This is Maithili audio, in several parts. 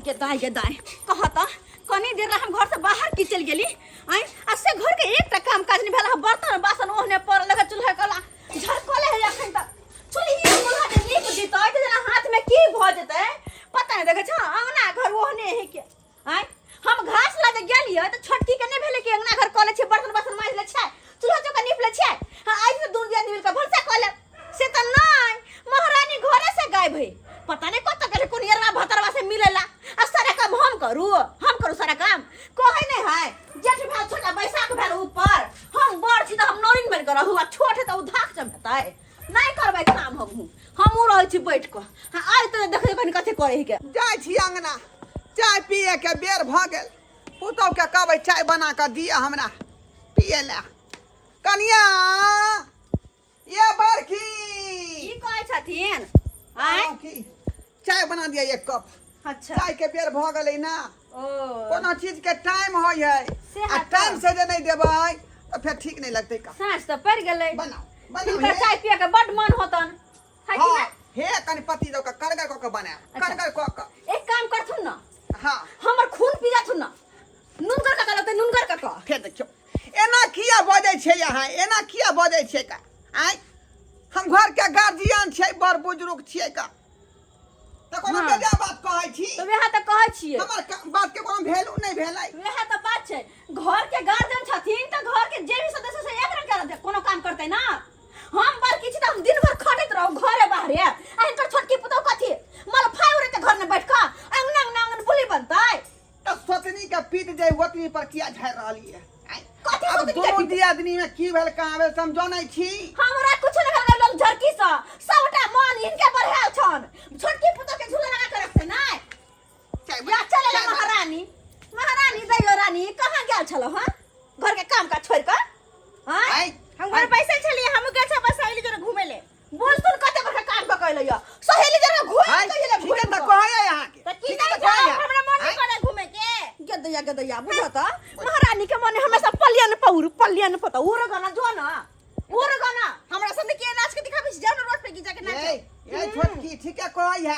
गे दाई गे दाई कह त कनी देर ला हम घर से बाहर की चल गेली आइ आ से घर के एकटा काम काज नहीं भेल बर्तन बासन ओहने पड़ल रहे चूल्हा कला झरकले है अखन तक चूल्ही चूल्हा जे नीप दितै तऽ जेना हाथ में की भऽ जेतै पता नहीं देखै छ अंगना घर ओहने है के आइ हम घास ला जे गेलियै तऽ छोटकी के नहीं भेलै कि अंगना घर कऽ लै छियै बर्तन बासन माजि लै छियै चूल्हा चौका नीप लै छियै हाँ आइ से दुनू दियादनी मिल कऽ भनसा कऽ लेब से तऽ नहीं महारानी घरे से गायब है पता नहीं कत गेलै कोन यरवा भतरवा से मिलेला आ सारा काम हम करू हम करू सारा काम कहै नहीं है जेठ भेल छोटा बैसाख भेल ऊपर हम बड़ छी तऽ हम नौरिन बनि कऽ रहू आ छोट है तऽ ओ धाक चमकतै नहीं करबै काम हमहूँ हमहूँ रहै छी बैठ कऽ हाँ आइ तऽ देखै कनि कथी करै के जाइ छी अंगना चाय पिए के बेर भऽ गेल पुतहुके कहबै चाय बना कऽ दिअ हमरा पिए लए कनिया ये बड़की की कहै छथिन आँय की चाय बना दिया एक कप अच्छा चाय के बेर भऽ गेलै ना ओ कोनो चीज के टाइम होइ है से आ है तऽ। टाइम से जे नहीं देबै तऽ फेर ठीक नहीं लगतै का साँझ तऽ पड़ि गेलै बनाओ बनाओ हिनकर हे। चाय पिए के बड मन होतन है कि हाँ नहि? हे कनि पत्ती दऽ कऽ करगर कऽ कऽ बनायब अच्छा। करगर कऽ कऽ एक काम करथुन न हाँ हमर खून पी जाथुन न नुनगर काका लगतै नुनगर काका फेर देखियौ एना किया बजै छै अहाँ एना किया बजै छियै का आँय हम घरके गार्जियन छियै बड़ बुजुर्ग छियै का तऽ कोनो हाँ। बेजा बात कहै छी तऽ वएह तऽ कहै छियै हमर बात के कोनो वैल्यू नहि भेलै वएह तऽ बात छै घर के गार्जियन छथिन तऽ घर के जे भी सदस्य से एक रंग के कोनो काम करतै ना हम बड़की छी तऽ हम दिन भर खटैत रहू घरे बाहरे आ हिनकर छोटकी पुतहु कथी मल फाइ उड़ेतै घर में बैठ कऽ अंगना अंगना अंगन बुली बनतै तऽ सोतनी के पीत जे ओतनी पर किया झाड़ि रहली है आँय? कथी अब सोतनी के दुनू पीत? दियादनी में की भेल कहाँ भेल समझो नहीं छी हमरा कुछ नहीं भेल गेल झरकी से सबटा मन हिनके बढ़ायल छन छोटकी पुतहु के झूला लगा के रखते नै चाय या बना- चले चाय बना- महारानी महारानी दैयो रानी कहाँ गेल छलो हां घर के काम काज छोड़ के हां आँय? हम घर बैसल छलियै हम गेल छल बस सहेली जोरे घूमे ले बोल सुन कते बड़का काम कऽ के अइलै सहेली जरा घूम आँय? के अइलै ठीके तऽ कहैया अहाँके तऽ की ठीके नहि तऽ कहैया। जाउ हमरा मन आँय? नहि करे घूमे के गदैया गदैया बुझत महारानी के मने हमेशा पलियन पौर पलियन पता उर गाना जो ना उर गाना हमरा सब के नाच के दिखाबै छी जाउ ने रोड पे की जाके नाच ए ए छोटकी ठीके कहै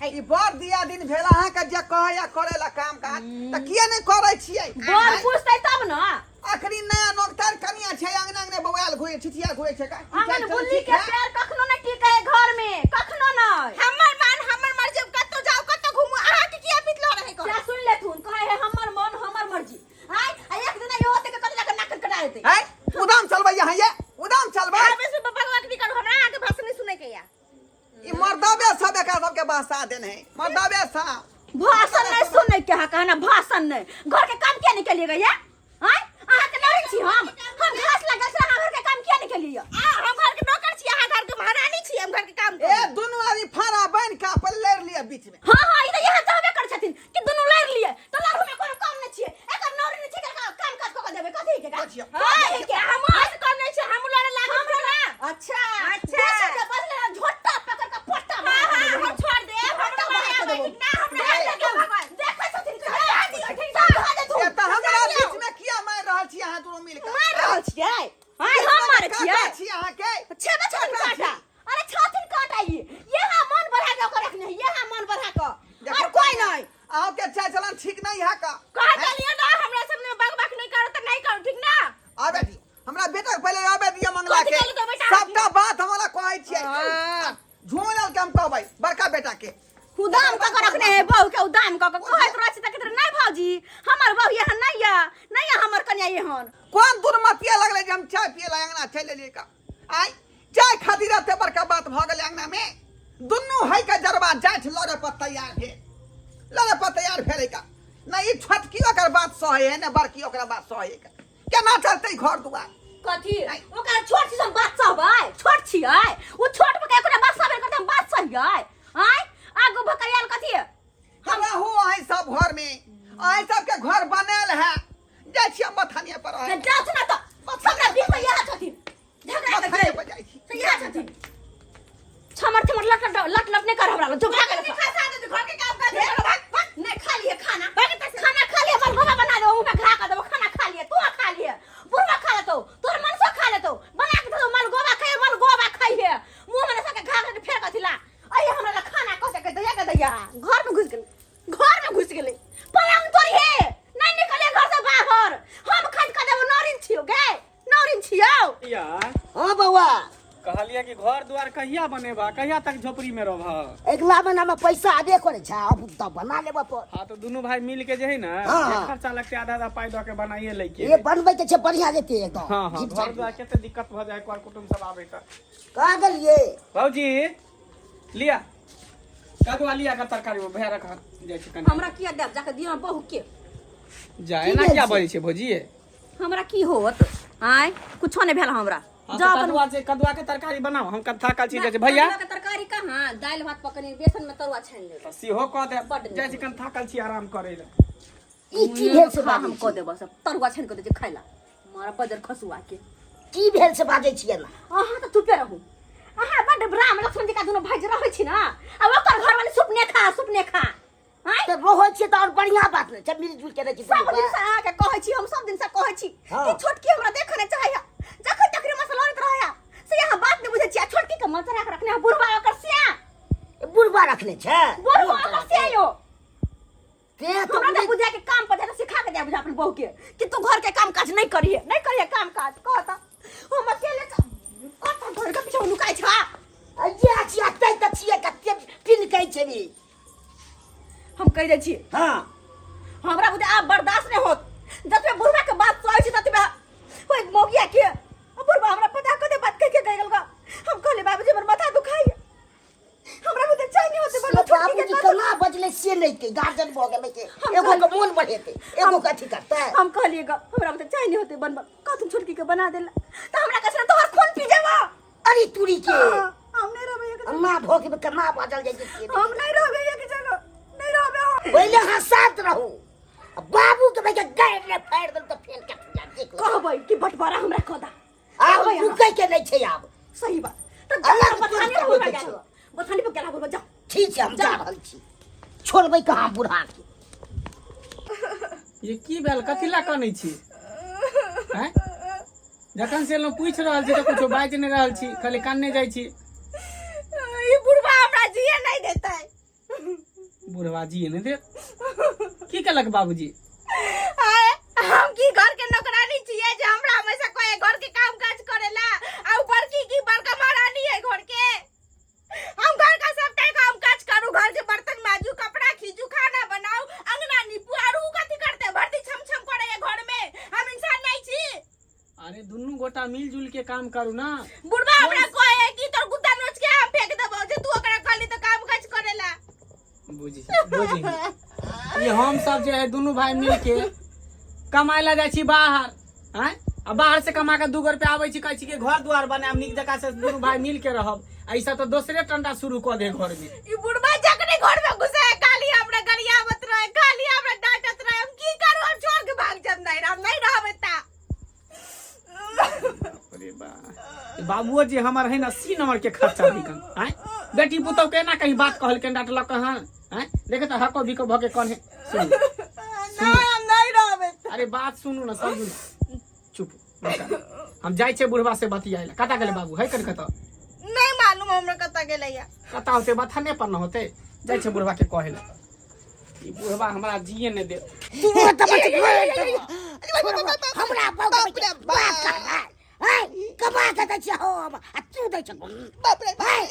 है ई बड़ दिया दिन भेल अहाँके जे कहैया करे ला काम काज तऽ किया नहि करै छियै बोल आँय? पूछतै तब ना अखनी नया नोकतार कनिया छै अंगना अंगना बौआल घुरे छिछिया घुरे छै का ई आंगन चाल चलन बुल्ली ठीक के है? पैर कखनो नहीं टिके है घर में कखनो नहीं हमर मन हमर मर्जी हम कतौ जाउ कतौ घूमू अहाँ के किया पितलो रहे क्या सुन लेथुन कहे है हमर मन हमर मर्जी आय आ एक दिन इहो होते के कथी लगा नाक कटा देते हैं उदाम चलबै यहाँ ये उदाम चलबै आबे से बकवाक नहीं करू हमरा अहाँ के भाषण नहीं सुनै के या ई मर्दबे सब एकरा सबके बहसा देने है मर्दबे सब भाषण नहीं सुनै के हा कहना भाषण नहीं घर के काम किया नहीं केलिए गया आय अहाँ के लड़ै छी हम हम घास लगल छै अहाँ घर के काम किया नहीं केलिए आ हम घर के नौकर छी अहाँ घर के महारानी छी हम घर के काम ए करू दुनू आदमी फाड़ा बन के अपन लड़ लिया बीच में हाँ हाँ ई तऽ यहाँ चाहबे करै छथिन कि दुनू लड़ लिए तऽ लड़ू में कोनो काम नहीं छियै एकर नौरी नहीं छियै एकर काम काज कऽ के देबै कथी के कथी? कथी के हम अहाँ से कम नहीं छी हम लड़े लागल हमरा छी ना अच्छा अच्छा। दोसर के बदले झोटा पकड़ के पट्टा हाँ हाँ हम छोड़ देब पट्टा हमरा बना के मारे देबो। आबै ना हमरा ए, मारे के भगवान देखै छथिन कि समझा देथुन ए तऽ हमरा बीच में किया मारि रहल छी अहाँ दुनू मिल के मार रहल छियै आय हम मारै छियै काटा छी अहाँ के छेबे छथिन काटा काटा अरे छथिन काटा ई यहाँ मन बढ़ा के ओकर रखने है यहाँ मन बढ़ा के देखो, और कोई नहीं अहाँ के चाय चलन ठीक नहीं है का कह देलियै ना हमरा सब ने बक बक नहीं करू तऽ नहीं करू ठीक ना आबे दियौ हमरा बेटा के पहिले आबे दियौ मंगला कथी के कहलकै बेटा? सबटा बात हमरा कहै छियै झूमलाल के हम कहबै बड़का बेटा के उदाम कऽ के रखने है बहू के उदाम कऽ के कहैत रहै छै तऽ नहीं भौजी हमर बहू यहाँ नहीं या नहीं या हमर कन्या एहन कोन दुर्मतिया लगलै जे हम चाय पिए ला अंगना चलि एलियै का आइ चाय खातिर एते बड़का बात भऽ गेलै अंगना में दुनू है के जरबा जाठि लड़े पर तैयार भेल लड़े पर तैयार भेलै का नहि ई छोटकी ओकर बात सहै है ने बड़की ओकरा बात सहै है केना चलतै घर दुआर कथी ओकरा छोट छी हम बात सहबै छोट छियै ओ छोट पर एकरा बात सहबै करतै हम बात सहियै आँय आगू भकैल कथी हम रहू अहीं सब घर में अहीं सबके घर बनल है जाइ छी हम मथानिया पर रहै जाउ छी ना तऽ सबटा बीच में इएह छथिन झगड़ा मथानिया पर जाइ छी से इएह छथिन छमर छमर लट लट लट लट नहीं कर हमरा जो भाग नहीं खा दे घर के काम काज नहीं खा लिए खाना खाना खा लिए मलगोबा बना दो मुंह में घा कर दो खाना खा लिए तू खा लिए बुढ़वा खा लेतो तोर मन से खा लेतो बना के दो मलगोबा खाए मलगोबा खाइए मुंह में सके घा के फेर कथिला अई हमरा ला खाना कह के दैया के दैया घर में घुस गेल घर में घुस गेल। गेलै पलंग तोड़ी हे नहीं निकले घर से बाहर हम खट के देबो नौरिन छियो गे नौरिन छियो या हाँ बौआ कहलियै कि घर दुआर कहिया बनेबा कहिया तक झोपड़ी में रहबह अगिला महीना में पैसा आबे करे छै अब तऽ बना लेबऽ पर हाँ तो दुनू भाई मिल के जे है ना हाँ। जे खर्चा लगते आधा आधा पाई दऽ के बनाइए लै के ये बनबै के छै बढ़िया जेते एकदम हाँ हाँ जीत घर जात। दुआर के तऽ दिक्कत भऽ जाए कर कुटुम्ब सब आबे तऽ कहाँ गेलियै भौजी लिया कदुआ लिया का तरकारी में भैया रख जाइ छै कनी हमरा किया देब जाके दियौ बहू के जाए की ना भेल क्या छै? बजै छै भौजी हमरा की होत आय कुछो नहीं भेल हमरा हाँ, जा तो अपन कदुआ से कदुआ के तरकारी बनाओ हम कथा का चीज छै भैया कदुआ के तरकारी कहाँ दालि भात पकनी बेसन में तरुआ छानि लेब सेहो कऽ दे बड्ड नीक। जाइ छै कन थाकल छी आराम करै लए ई की भेल से खा हम बाजै कऽ छी देब सब तरुआ छानि कऽ दै छै खाय ला मारा बजर खसुआ के की भेल से बाजै छियै ना अहाँ तऽ चुपे रहू अहाँ बड्ड राम लक्ष्मण जी का दुनू भाई जे रहै छी ना आ ओकर घर वाली सुपने खा सुपने खा आँय तऽ रहै छियै तऽ आओर बढ़िया बात ने छै मिलजुल के रहै छी सब दिन से अहाँके कहै छी हम सब दिन से कहै छी हाँ। कि छोटकी हमरा देखऽ नहि चाहैया जखन तकरे मसला लड़ैत रहैया से अहाँ बात नहि बुझै छी आ छोटकी के मन चढ़ा के रखने है बुढ़बा ओकर सिया बुढ़बा रखने छै बुढ़बा ओकर सिया यो ते तऽ हमरा तऽ बुझा के काम पर जाके सिखा के दे बुझा अपन बहू के कि तू घर के काम काज नहीं करिहे नहीं करिहे काम काज कहता हम अकेले कत घर के पीछे नुकाइ छा अइये छियै तै तऽ छियै कते पिनकै छै रे हम कहि दै छी हाँ हमरा बुझे आब बर्दाश्त नहीं होत जतबे बुढ़वा के बात सुनाइ छी ततबे ओइ मौगिया के आ बुढ़वा हमरा पता कते बात कह के गइल गा हम कहले बाबूजी हमर माथा दुखाई हमरा बुझे चाह नहीं होते से बड़ छोटकी के बाबूजी कहत केना बजलै से नहि के गार्जियन भऽ गेलै के हम एगो के कहलियै- मोन बढ़ेतै एगो के अथी करतै हम कहलिए गा हमरा बुझे चाह नहीं होते बनबा कहत छोटकी के बना देला त हमरा कहै छै तोहर खून पी जेबा अरे तुरी के हाँ, हम नहीं रहबै एक जगह अम्मा भऽ के केना बाजल जाइ छै से हम नहीं रहबै एक जगह नहीं रहबै हम। पहिले अहाँ शांत रहू आ बाबू के भैया गाड़ि ने फाड़ि देल तऽ फेर कट जा देख लो। कहबै कि बंटवारा हमरा कऽ दा आब कहबै अहाँ। रुकै के नहि छै आब सही बात तऽ अलग बथाने तोड़ पर के गेल छै। बथाने पर गेला बोलबा जाओ ठीक छै हम जा रहल छी छोड़बै कहाँ बूढ़ा के ये की भेल कथी लए कनै छी आँय? जखन से एलहुँ पूछि रहल छी तऽ कुछो बाजि नहि रहल छी खाली कानने जाइ छी ई बुढ़वा हमरा जिए नहीं देतै बुढ़वा जी नहि देत की केलक बाबूजी आय, हम की घर के नौकरानी छियै जे हमरा हमेशा कहे घर के काम काज करेला आ उ बड़की की बड़का महारानी है घर के हम घर का सबटा काम काज करू घर के बर्तन माजू कपड़ा खींचू खाना बनाऊ अंगना नीपू आर उ कथी करते भरती छम छम करे है घर में हम इंसान नहीं छी अरे दुनू गोटा मिलजुल के काम करू ना बुढ़वा हमरा कहे है कि तोर गुद्दा नोच के हम फेंक देबो जे तू ओकरा कहली तो काम काज करेला बुझी बुझी ये हम सब जे है दुनू भाई मिल के कमाए ला जाइ छी बाहर आँय आ बाहर से कमा के 2 गो रुपया आबै छी कहै छी कि घर दुआर बनायब नीक जकाँ से दुनू भाई मिल के रहब आ ई सब तऽ दोसरे टंडा शुरू कऽ दे घर में ई बुढ़वा जखने घर में घुसे है खाली हमरा गरियाबत रहे खाली हमरा डांटत रहे हम की करू हम छोड़ के भाग जाब नहीं हम नहीं रहब एता अरे बा बाबुओ जी हमर है ना 80 नंबर के खर्चा निकल आँय बेटी पुतोह के ना कहीं बात कहलकन डांटलक हँ आँय देखे तऽ हको बिको भऽ के कन है सुनू नहीं हम नहीं रहब एता अरे बात सुनू ना समझू ना चुप रुका। हम जाइ छियै बुढ़वा से बतियाए ला कता गेलै बाबू है कर कतऽ नहीं मालूम हमरा कतऽ गेलैया कता होते बथाने पर न होते जाइ छै बुढ़वा के कहे ला ई बुढ़वा हमरा जिए नहि दे तू तऽ बच हमरा बाबू के बात कर है कमा के दै छियै हम आ तू दै छ बाप रे है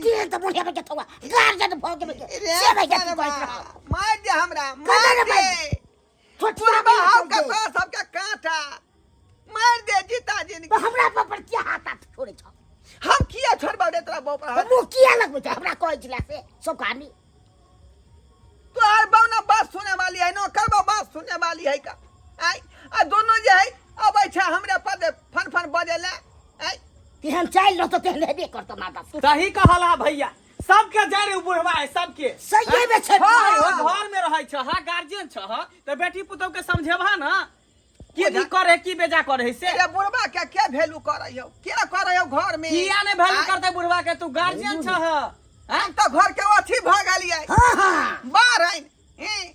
के तऽ बुढ़िया के थवा गार्जियन भऽ गेलै से भाई तू कहैत रह मार दे हमरा कतऽ मार रे दे भाई? छोटिया बुढ़बा में हाउ चल के दे। सबके कांटा मार दे जीता जिनगी तो हमरा पर पर किया हाथ हाथ छोड़े छ हम किया छोड़बौ रे तोरा बौ पर हाथ? मुँह किया लगबै छ हमरा कहै छला से सब कहानी तोहर बौ ना बात सुने वाली है नो करबो बात सुने वाली है का आय आ दोनों जे है अबै छै हमरे पर दे फन फन बजे ले आय तेहन चालि रहतो तेहन हेबे करतो माता सही कहला भैया सबके जाय रे बुढ़वा है सबके सही में छै हाँ, हो घर में रहै छ हाँ गार्जियन छ हाँ तऽ बेटी पुतोह के समझेबा ना की नीक करे की बेजा करे से रे बुढ़बा के के वैल्यू करै हौ के करै हौ घर में किया नहीं वैल्यू आय, करते बुढ़वा के तू गार्जियन छ हम तऽ घर के अथी भऽ गेलियै हाँ हाँ बाहर आइन ई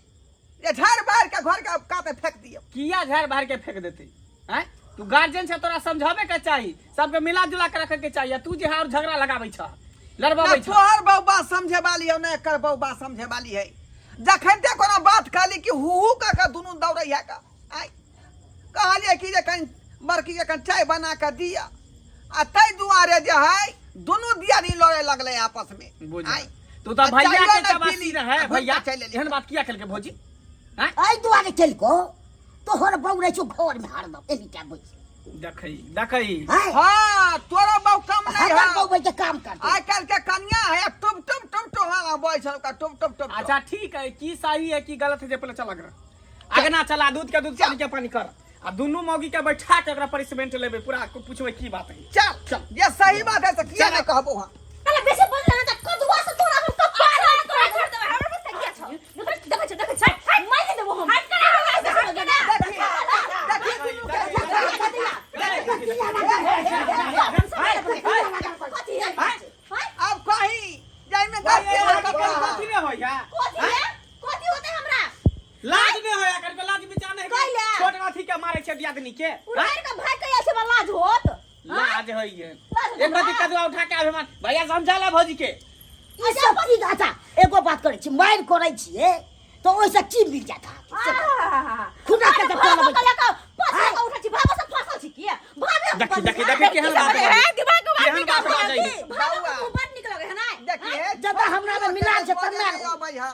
जे झाड़ बाहर के घर के काते फेंक दियौ किया झाड़ बाहर के फेंक देते हैं तू गार्जियन छ तोरा समझावे के चाही सबके मिला जुला के रखे के चाही आ तू जे है और झगड़ा लगाबै छ ना लड़बाबै छ तोहर बौ बात समझे वाली हौ ना एकर बौ बात समझे वाली है जखन ते कोनो बात कहली कि हु हु कऽ कऽ दुनू दौड़ै है का। आइ कहलियै कि जे कनि बड़की के कनि चाय बना कऽ दिअ, आ ताहि दुआरे जे है दुनू दियादी लड़े लगलै आपस में। बुझ आइ तू तऽ आ भैया चायो के नहि चबासी पीली, रहै आ भैया घुरि कऽ चलि एली। एहन बात किया केलकै भौजी? आँय? एहि दुआरे केलको तोहर बहू रहै छौ घर में हरदम एनी टाइम बैस। देखै देखै। हैं? हाँ, तोरा बहु कम नहीं हमर है। बहू बैठ के काम करतै। आइ काल्हि के कन्या है टुप टुप टुप टुप, हाँ बॉय छल का टुप टुप टुप। अच्छा ठीक है, की सही है की गलत है जे पहले चल अगरा अगना चला, दूध के दूध पानी के पानी कर, आ दुनू मौगी के बैठा के ओकरा पनिशमेंट लेबै, पूरा पूछबै की बात है। चल चल, ये सही बात है तो किया नहीं कहबो। हाँ अरे बेसी बोल ना त कदुआ से तोरा हम कपार तोरा छोड़ देबै। हमरा पास किया छौ? देखै छ, देखै छ, मारि देबो हम। हट कर हमरा से, हट कर। देखी दुनू के। कथी है? अब कहीं जाइमे गलती है तो कह। गलती नहीं होय है। कथी है? कथी होते हमरा? लाज नहीं होय एकर के, लाज विचार नहीं। कैला? छोट अथी के मारे छै दियादनी के। उड़ार के भाई कहिया से लाज होत? लाज होय है। लाज होत एक बार हमरा? कदुआ उठा के आबे मान भैया, समझा ला भौजी के। ई सब चीज अच्छा एगो बात करै छी, मारि करै छियै तऽ ओहिसँ की मिल जात अहाँके? से बताउ। खुदा के अरे तऽ भागो चलबै। के लऽ कऽ पछा कऽ उठै छी, भागो से फंसल छी किया? भागे। देखी देखी देखी केहन बात हे बाजै। दिमाग के बात केहन निकाल। बात बाजै है। भागो के मुँह बड़ नीक लगै है नै? देखिए जतऽ हमरा मे मिलान छै तन्ने। अबै हौ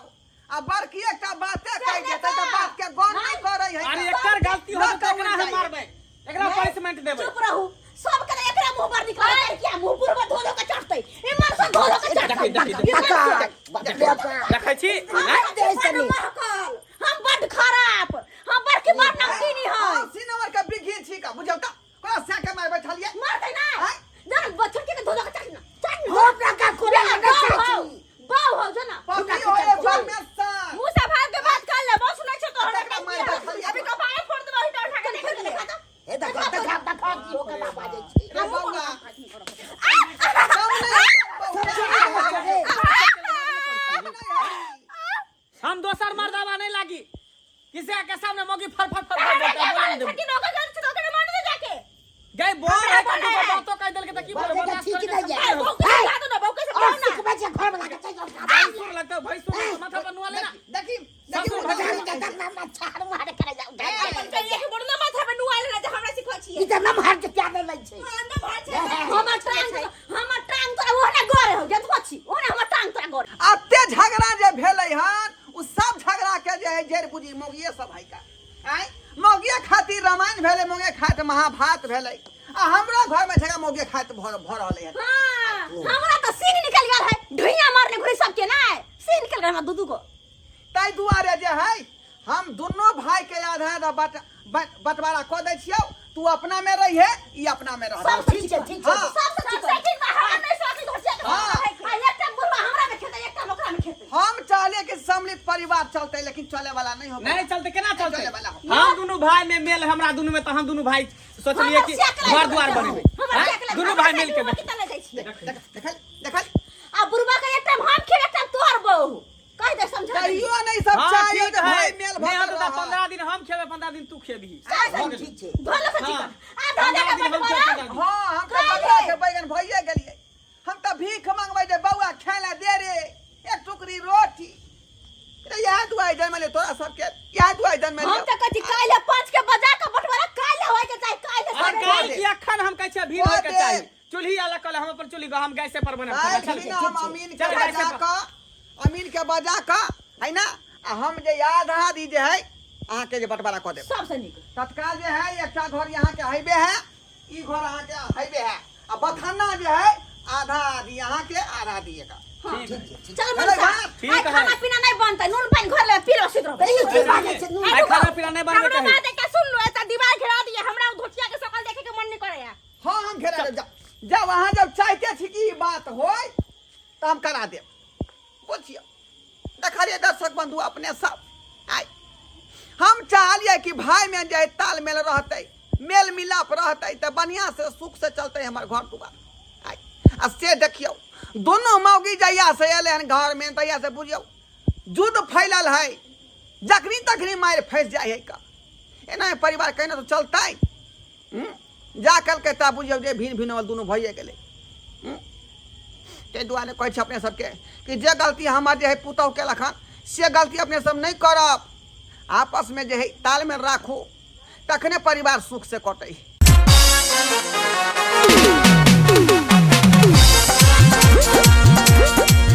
आ बड़की एकटा बाते कहि देतै तऽ बात के गौर नहि करै है। अरे एकर गलती हो न तऽ एकरा हम कहूँ। मारबै, एकरा पनिशमेंट देबै। चुप रहू। सबके तऽ एकरा मुँह बड़ नीक लगै है। किया मुँह पूर्व धो धो के चढ़तै, इमर से धो धो के चढ़तै। देखी देखी देखी। इमर से। देखै छी। हम देह बड़ सनी। महकल, हम बड खराब, हम बड़की बड़ नमकीनी है। 80 नंबर के बिघी छी का बुझल का कोना से के मार बैठलियै। मारतै ना। आँय? जन बच्चन के धो धो के चढ़ना चढ़। हम टका खोले लए नहि चाहै छी। बाऊ हो जना। पति हो ये में सा मुंह से भाग के बात कर ले, बहुत सुनै छो तोहरा। एकरा मारि बैठलियै। अभी कपारे फोड़ देबो, हिटा उठा के देख देखा तो। हे देखा देखा देखा की हो केना बाजै छै। रे बौआ कम नहीं हम दोसर मर्दाबा नहीं लागी, किसी के सामने मौगी फर फर फर फर बोलता, बोले नहीं देबो। लेकिन ओकर गलती छै तऽ ओकरा मारने दे जाके। गई बोल है कभी को बातो कह देल के त की बोले? बाजै के बर्दाश्त ठीक करे नहि के है। क्षमता बहू के समझा दो ना, बहू के और समझाओ ना। सिखबै छै घर वाला के चलि जाउ। भैंसुर लगता है, भैंसुर माथा पर नुआ लेना। देखी देखी। ससुर उठा भैंसुर। के अपन कहिए के बड़ ना माथा पे नुआ लेना जे हमरा सिखबै छियै। ई तऽ नमहर के प्यार नहि लै छै। अंदर भार छै। हमर टांग, हमर टांग तोरा ओहने गरे हो गेल छी, ओहने हमर टांग तोरा गरे। एते झगड़ा जे भेलै हन उ सब झगड़ा के जे है जड़ बुझी मौगिए सब है का। आँय, मौगिए खातिर रामायण भेलै, मौगिए खातिर महाभारत भेलै, आ हमरो घर में झगड़ा मौगिए खातिर भऽ रहलै हन। हाँ, हमरा तऽ सींग निकल गेल है ढुइया मारने घुरी सबके नै सींग निकल गेल हमरा दू दू गो। ताहि दुआरे जे है हम दुनू भाई के आधा आधा बंटवारा कऽ दै छियौ, तू अपना में रहिहे, ई अपना में रह। सब ठीक छै, ठीक छै। हाँ। सब सब से ठीक बा, हमरा नहि सकी घोसिया के। हाँ। आ एकटा बुढ़वा हमरा में खेतै, एकटा ओकरा में खेतै। हम चाहलिए कि सम्मिलित परिवार चलते, लेकिन चले वाला नहीं हो। नहीं चलते, केना चलते? चले वाला हो। हम दुनू भाई में मेल हमरा दुनू में, तऽ हम दुनू भाई सोचलिए कि घर द्वार बनेबै। हमर हैं? सियाकला दुनू भाई मिल के कितना ले जाइ छियै? देख देख देख। आ बुढ़वा के एकटा हम खेब, एकटा तोहर बहू। कहि दे, समझा दे। कहियो नहीं सब हाँ, चाहिए ठीक जे है। भाई मेल नहीं भऽ होतौ तऽ रहल। 15 दिन हम खेबै, 15 दिन तू खेबही। चल, ठीक छै। धोलो से हाँ। चिकन आ धो दे के 15 दिन हम खेबै, बंटवारा। 15 दिन। हाँ, हम तऽ काल्हि। बकरा के बैगन भइए गेलियै। हम तऽ भीख मंगबै जे बौआ खाय ला दे रे एक टुकड़ी रोटी रे। इएह दुआरे जन्मले तोरा सबके, इएह दुआरे जन्मले। हम तऽ कहै छी काल्हि 5 के बजा के बंटवारा काल्हि होय के चाही, काल्हि अरे सवेरे। काल्हि की, अखन हम कहै छियै भीड़ होय के दे। चाही। चूल्ही अलग कऽ ले, हम अपन चूल्ही हम गैसे पर बनाब खाना। काल्हि चल। दिन हम अमीन के चल, बजा गैसे पर। कऽ, अमीन के बजा कऽ है ना, आ हम जे आधा आधी जे है अहाँके जे बंटवारा कऽ देब। सबसँ नीक। तत्काल जे है एकटा घर अहाँके हैबे है, ई घर अहाँके हैबे है, आ बथाना जे है आधा आधी अहाँके, आधा आधी एकर। ठीक है। चल अरे मनसा। वाह, ठीक आइ है। खाना पीना नहीं बनतै, नून पानि घर ले पी लो, सुति रहबै। ई की बाजै छै नून? आइ खाना पीना नहीं बनबै हमरो के है। बात एकटा सुन लो, एतऽ दीवार घेरा दिए, हमरा ओ धोतिया के शकल देखे के मन नहीं करैया। हाँ, हम घेरा देब। जाउ जब अहाँ जब चाहते छी कि ई बात होय तऽ हम करा देब, बुझियौ। देखलियै दर्शक बंधु अपने सब, आइ हम चाहलियै कि भाई में जे तालमेल रहतै, मेल मिलाप रहतै, तऽ बढ़िआँ से सुख से चलतै हमर घर दुआर। आइ आ से देखियौ, दुनू मौगी जहिया से एलै हन घर में तहिया से बुझियौ युद्ध फैलल है, जखनी तखनी मारि फँसि जाइ है का। एना परिवार केना तऽ चलतै? हूँ? जा कलकै ता बुझियौ जे भिन भिन दुनू भइए गेलै। हूँ? ताहि दुआरे कहै छी अपने सबके कि जे गलती हमर जे है पुतहु केलक हन से गलती अपने सब नहि करब। आपस में जे है तालमेल राखू, तखने परिवार सुख से कटै।